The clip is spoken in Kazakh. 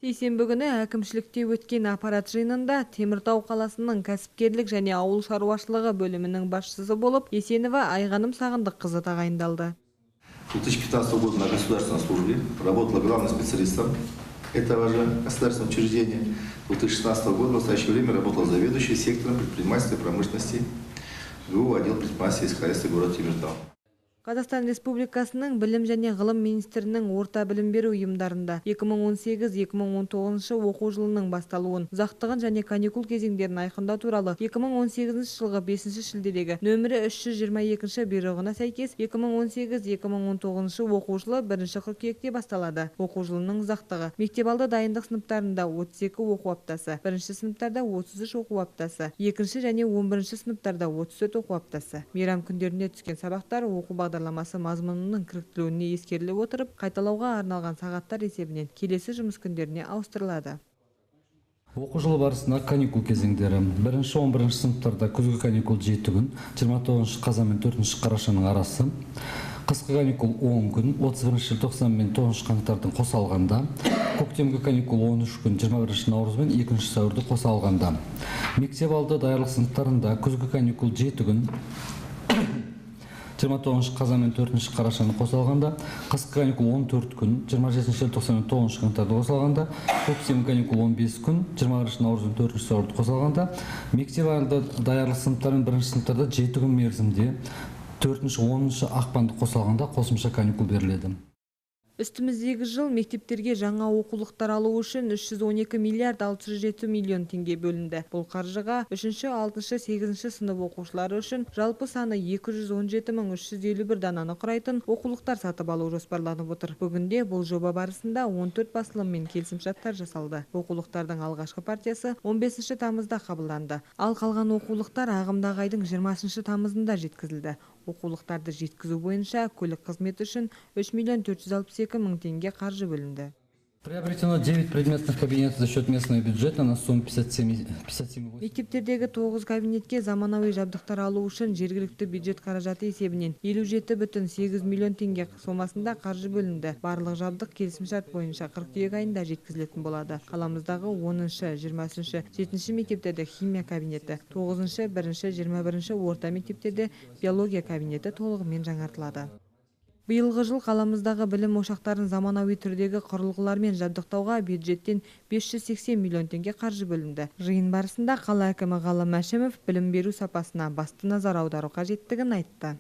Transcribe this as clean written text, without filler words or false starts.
Сейсенбі күні әкімшілікте өткен аппарат жиынында Теміртау қаласының кәсіпкерлік және ауыл шаруашылығы бөлімінің басшысы болып Есенова Айғаным Сағындыққызы тағайындалды. 2015 года на государственной службе, работала главным специалистом этого же государственного учреждения. 2016 года в настоящее время работала заведующей сектором предпринимательства и промышленности ГУ отдел предпринимательства и сельскохозяйства города Темиртау. Қазақстан Республикасының Білім және ғылым министрінің орта білім беру ұйымдарында 2018-2019 оқу жылының басталуын, ұзақтығын және каникул кезеңдерін айқындау туралы 2018 жылғы 5 шілдедегі нөмірі 322 бұйрығына сәйкес 2018-2019 оқу жылы 1 қыркүйекте басталады. Оқу жылының ұзақтығы: мектепалды дайындық сыныптарында 32 оқу аптасы, бірінші сыныптарда 33 оқу аптасы, екінші және 11 сыныптарда 34 оқу аптасы. Мейрам күндеріне түскен сабақтар оқу бағдарламасы мазмұнының кіріктірілуіне ескеріле отырып, қайталауға арналған сағаттар есебінен келесі жұмыс күндеріне ауыстырылады. Оқу жылы барысында каникул кезеңдері: бірінші, 11-ші сыныптарда күзгі каникул 7 күн, 29 қазан мен 4 қарашаның арасы, қысқы каникул 10 күн, 31 желтоқсан мен 9 қаңтардың қоса алғанда, көктемгі каникул 13 күн, 21 наурыз бен 2 сәуірді қоса алғанда. Мектеп алды даярлық сыныптарында күзгі каникул 7 күн, 29 қазан мен 4 қарашаны қоса алғанда, қысқы каникул 14 күн, 27 желтоқсан мен 9 қаңтарды қоса алғанда, көктемгі каникул 15 күн, 21 наурыз бен 4 сәуірді қоса алғанда. Мектеп алды даярлық сыныптар мен бірінші сыныптарда 7 күн мерзімде 4, 10 ақпанды қоса алғанда қосымша каникул беріледі. Үстіміздегі жыл мектептерге жаңа оқулықтар алу үшін 312 миллиард 607 миллион теңге бөлінді. Бұл қаржыға 3-ші, 6-шы, 8-ші сынып оқушылары үшін жалпы саны 217 мың 351 дананы құрайтын оқулықтар сатып алу жоспарланып отыр. Бүгінде бұл жоба барысында 14 басылыммен келісімшарттар жасалды. Оқулықтардың алғашқы партиясы 15 тамызда қабылданды. Ал қалған оқулықтар ағымдағы айдың 20 тамызында жеткізілді. Оқулықтарды жеткізу бойынша көлік қызметі үшін 3 миллион 462 мың теңге қаржы бөлінді. Приобретено 9 предметных кабинетов за счет местного бюджета на сумму 57, 57,8. Мектептердегі 9 кабинетке заманауи жабдықтар алу үшін жергілікті бюджет қаражаты есебінен 57,8 миллион теңге сомасында қаржы бөлінді. Барлық жабдық келісімшарт бойынша қыркүйек айында жеткізілетін болады. Қаламыздағы 10-шы, 20-шы, 7-ші мектептерде химия кабинеті, 9-шы, 1-ші, 21-ші орта мектептерде биология кабинеті толығымен жаңартылады. Биылғы жыл қаламыздағы білім ошақтарын заманауи түрдегі құрылғылармен жабдықтауға бюджеттен 580 миллион теңге қаржы бөлінді. Жиын барысында қала әкімі Ғалым Әшімов білім беру сапасына басты назар аудару қажеттігін айтты.